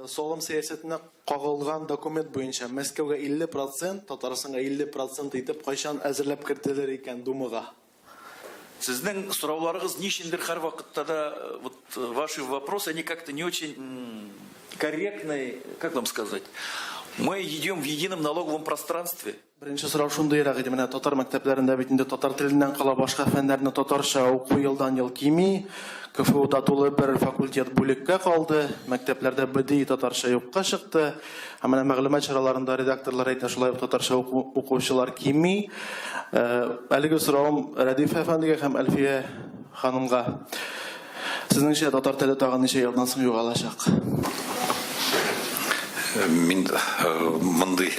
Салым сәясәтенә кагылган документ буенча Мәскәүгә 50 процент, Татарстанга 50 процент итеп кайчан әзерләп кертелер икән Думага? Сезнең сорауларыгыз ни өчендер һәрвакытта да, вот ваши вопросы, они как-то не очень корректные, как вам сказать. Мы идем в едином налоговом пространстве. Беренче сорау шундыйрак иде. Менә татар мәктәпләрендә бит инде татар теленнән кала башка фәннәрне татарча уку елдан-ел кими. КФУда тулы бер факультет бүлеккә калды. Мәктәпләрдә БДИ татарча юкка чыкты. Һәм менә мәгълүмат чараларында редакторлар әйтә, шулай ук татарча укучылар кими. Әлеге соравым Рәдиф әфәндегә һәм Әлфия ханымга. Сезнеңчә, татар теле тагын ничә елдан соң югалачак? Мин мондый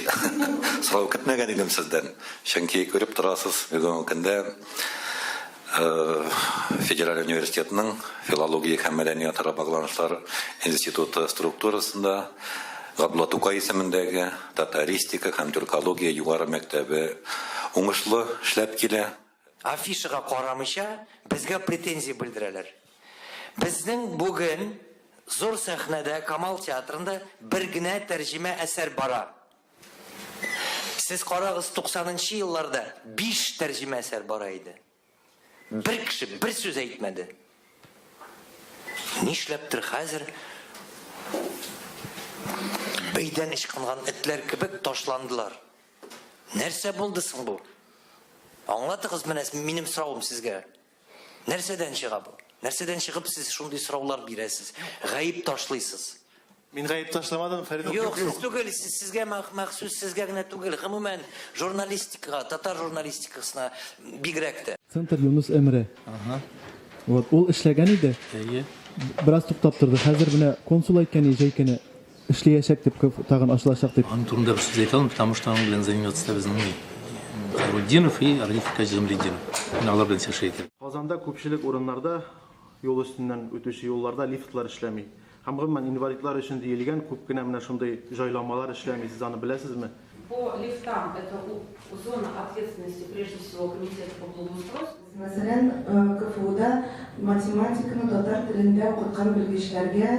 сорау көтмәгән идем сездән. Чөнки күреп торасыз, бүгенге көндә Федераль университетның филология һәм мәдәниятара багланышлар институты структурасында Габдулла Тукай исемендәге татаристика һәм тюркология югары мәктәбе уңышлы эшләп килә. Афишага карамыйча, безгә претензия белдерәләр. Безнең бүген зур сәхнәдә, Камал театрында бер генә тәрҗемә әсәр бара. Сез карагыз, туксанынчы елларда биш тәрҗемә әсәр бара иде. Бер кеше бер сүз әйтмәде. Нишләптер хәзер бәйдән ычкынган этләр кебек ташландылар. Нәрсә булды соң бу? Аңлатыгыз менә минем соравым сезгә. Нәрсәдән чыга бу? Нәрсәдән чыгып сез шундый сораулар бирәсез, гаеп ташлыйсыз? Мин гаеп ташламадым, Фәрит. Юк, сез түгел, сез сезгә махсус сезгә генә түгел, гомумән журналистикага, татар журналистикасына бигрәк тә. Центр Юнус Эмре. Ага. Вот, ул эшләгән иде. Әйе. Бераз туктап торды. Хәзер менә консул әйткән иде, җәй көне эшләячәк дип, тагын ачылачак дип. Аның турында бер сүз әйтә алмыйм, потому что аның белән заниматься безнең ни Хәйрутдинов и Радиф Аркадьевич Замлетдинов. Мин алар белән сөйләшә идем. Казанда күпчелек урыннарда юл өстеннән үтүче юлларда лифтлар эшләми. Һәм гомумән инвалидлар өчен диелгән күп кенә менә шундый җайламалар эшләми. Сез аны беләсезме? По лифтам это зона ответственности прежде всего комитета по благоустройству. Мәсәлән, КФУда математиканы татар телендә укыткан белгечләргә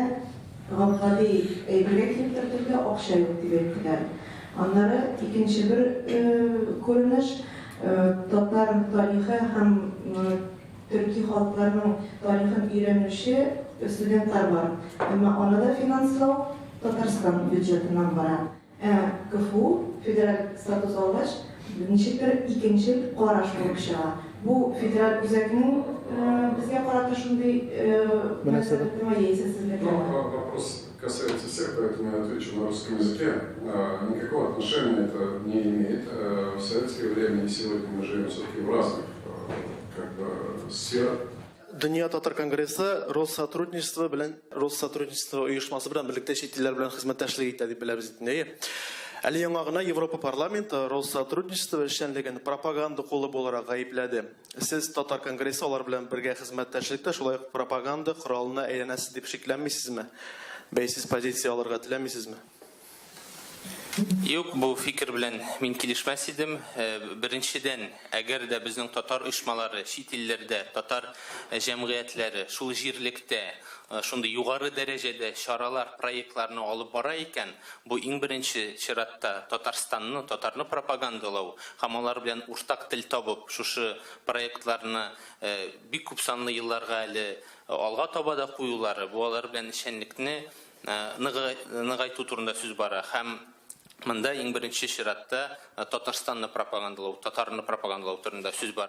гап-гади әйбергә килеп төртергә акча юк дип әйттеләр. Аннары икенче бер күренеш, татар тарихы һәм төрки халыкларның тарихын өйрәнүче студентлар бар. Әмма аны да финанслау Татарстан бюджетыннан бара. Ә КФУ федераль статус алгач, ничектер икенчел караш булып чыга. Бу федераль үзәкнең безгә карата шундый мөнәсәбәтеме яисә сезнекеме? Ну, вопрос касается всех, поэтому я отвечу на русском языке. Никакого отношения это не имеет. В советское время и сегодня мы живем все-таки в разных как бы сферах. Дөнья татар конгрессы Россотрудничество белән Россотрудничество оешмасы белән берлектә чит илләр белән хезмәттәшлек итә дип беләбез инде. Әйе. Әле яңа гына Европа парламенты Россотрудничество эшчәнлеген пропаганда кулы буларак гаепләде. Сез татар конгрессы алар белән бергә хезмәттәшлектә шулай ук пропаганда коралына әйләнәсез дип шикләнмисезме? Бәйсез позиция алырга теләмисезме? Юк, бу фикер белән мин килешмәс идем. Беренчедән, әгәр дә безнең татар оешмалары чит илләрдә, татар җәмгыятьләре шул җирлектә шундый югары дәрәҗәдә чаралар, проектларны алып бара икән, бу иң беренче чиратта Татарстанны, татарны пропагандалау һәм алар белән уртак тел табып, шушы проектларны бик күп санлы елларга әле алга таба да куюлары, бу алар белән эшчәнлекне ныгайту турында сүз бара һәм монда иң беренче чиратта Татарстанны пропагандалау, татарны пропагандалау турында сүз бара.